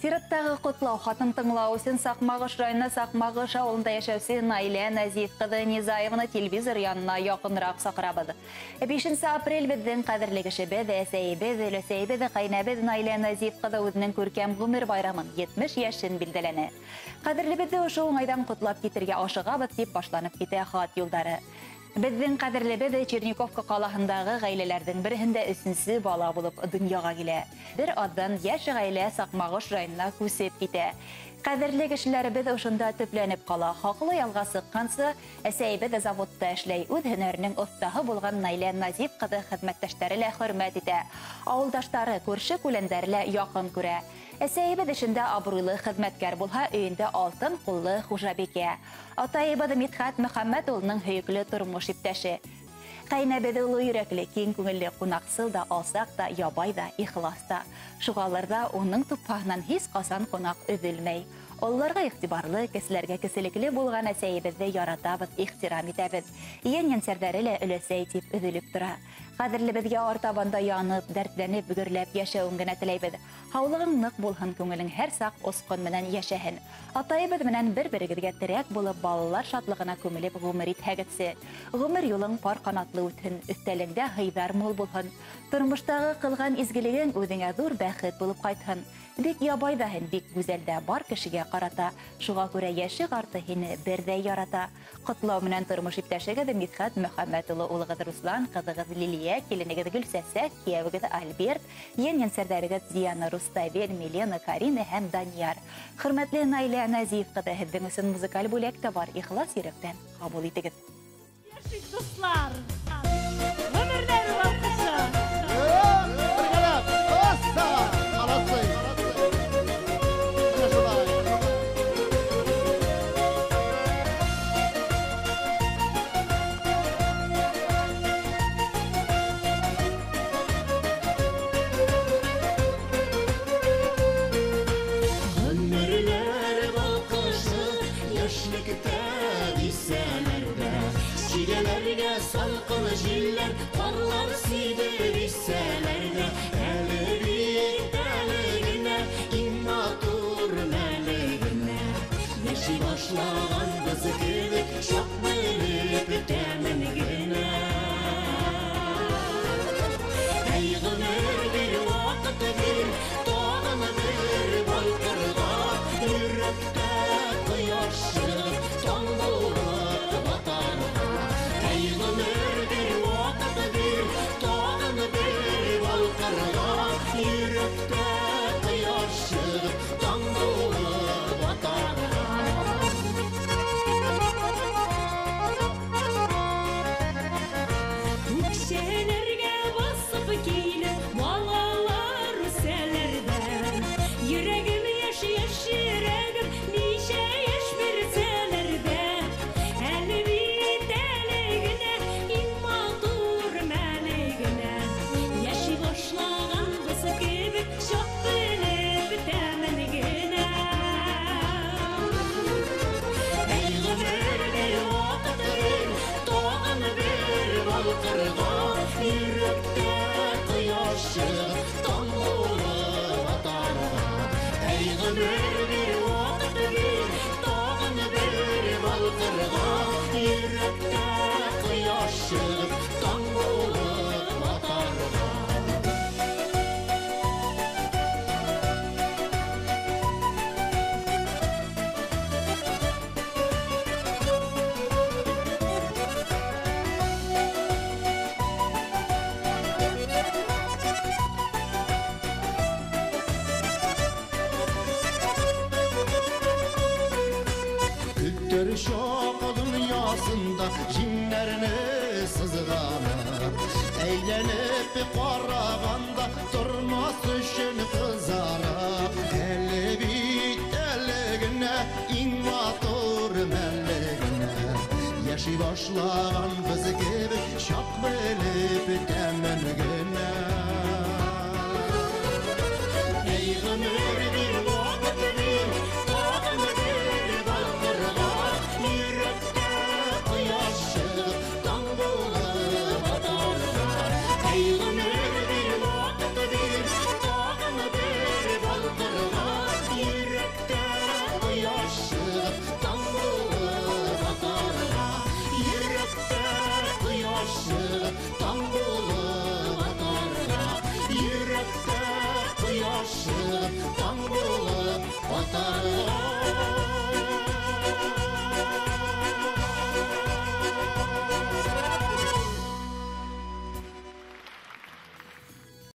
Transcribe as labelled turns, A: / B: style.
A: Сираттағы ҡотлау хатын тыңлау өсөн Саҡмағыш районы Саҡмағыш ауылында йәшәүсе Наилә Нәзиф ҡыҙы Низаеваны телевизор янына яҡыныраҡ саҡырабыҙ. 5 апрель беҙҙең ҡәҙерле кешебеҙ, әсәйебеҙ, өләсәйебеҙ, ҡәйнәбеҙ Наилә Нәзиф ҡыҙы үҙенең күркәм ғүмер байрамын 70 йәшен билдәләне. Ҡәҙерлебеҙҙе ошо уңайҙан ҡотлап китергә ашығабыҙ тип башланып китә хат юлдары. Беҙҙең ҡәҙерлебеҙ Черниковка ҡалаһындағы ғаиләләрҙең береһендә өсөнсө бала булып донъяға килә. Бер аҙҙан йәш ғаилә Саҡмағыш районына күсеп китә. Ҡәҙерле кешеләребеҙ ошонда төпләнеп ҡала. Хаҡлы ялға сыҡҡансы әсәйебеҙ заводта эшләй. Үҙ һөнәренең оҫтаһы булған Наилә Нәзиф ҡыҙы хеҙмәттәштәре лә хөрмәт итә. Ауылдаштары, күрше күләндәре лә яҡын күрә. Әсәйебеҙ эшендә абруйлы хеҙмәткәр булһа, өйөндә алтын ҡуллы хужабикә. Атайыбыҙ Мидхәт Мөхәммәт улының һөйөклө тормош иптәше. Ҡәйнәбеҙ оло йөрәкле, киң күңелле, ҡунаҡсыл да, алсаҡ та, ябай ҙа, ихлас та. Шуғаларҙа уның тупһаһынан һис ҡасан ҡунаҡ өҙөлмәй. Ололарға иғтибарлы, кеселәргә кеселекле булған әсәйебеҙҙе яратабыҙ, ихтирам итәбеҙ. Ейән-еңсәрҙәре лә өләсәй тип өҙөлөп тора. Ҡәҙерлебеҙгә артабанда янып, дәртләнеп, гөрләп йәшәүен генә теләйбеҙ. Һаулығың ныҡ булһын, күңелең һәр саҡ осҡон менән йәшәһен. Атайыбыҙ менән бер-берегеҙгә терәк булып, балалар шатлығына күмелеп ғүмер итһәгеҙсе. Ғүмер юлың пар ҡанатлы үтһен, өҫтәлеңдә һыйҙар мул булһын. Тормоштағы ҡылған изгелегең үҙеңә ҙур бәхет булып ҡайтһын. Бик ябай ҙа һин, бик гүзәл дә бар кешегә ҡарата. Шуға күрә йәше ҡарты һине берҙәй ярата. Ҡотлау менән тормош иптәшегеҙ Мидхәт Мөхәммәт улы, улығыҙ Руслан, ҡыҙығыҙ Лилиә, киленегеҙ Гөлсәсәк, кейәүегеҙ Альберт, ейән-еңсәрҙәрегеҙ Диана, Руставель, Милена, Карина һәм Данияр. Хөрмәтле Наилә Нәзиф ҡыҙы, һеҙҙең өсөн музыкаль бүләк тә бар. Ихлас йөрәктән ҡабул итегеҙ.
B: Йәшик, дуҫлар! Ғүмерләр балҡышы!
C: Бергәләп! Асса! Молодцы! Менә шулай!
D: Ғүмерләр балҡышы, йәшлектә дисәләр ҙә, сигәләргә салҡын елләр, ҡарлар сибер исәләр ҙә, әле бит әле генә, иң матур мәле генә. Йәши башлағанбыҙ кебек, саҡ белеп тәмен генә. Әй, ғүмер бир, ваҡыт бир, тағын бер балҡырға, йөрәктә ҡояш сығып, таң булып батарға. Әй, ғүмер бир, ваҡыт бир, тағын бер балҡырға, йөрәктә ҡояш сығып, таң булып батарға.
B: Үксәләргә басып килеп, балалар үсәләр ҙә. Йөрәгем йәш, йәш йөрәгем, нисә йәш бирсәләр ҙә. Әле бит әле генә, иң матур мәле генә. Йәши башлағанбыҙ кебек, саҡ белеп тәмен генә.
D: Әй, ғүмер бир, ваҡыт бир, тағын бер балҡырға, йөрәктә ҡояш сығып, таң булып атарға. Әй, ғүмер бир, ваҡыт бир, тағын бер балҡырға, йөрәктә ҡояш сығып, таң булып атарға.
C: Көттөр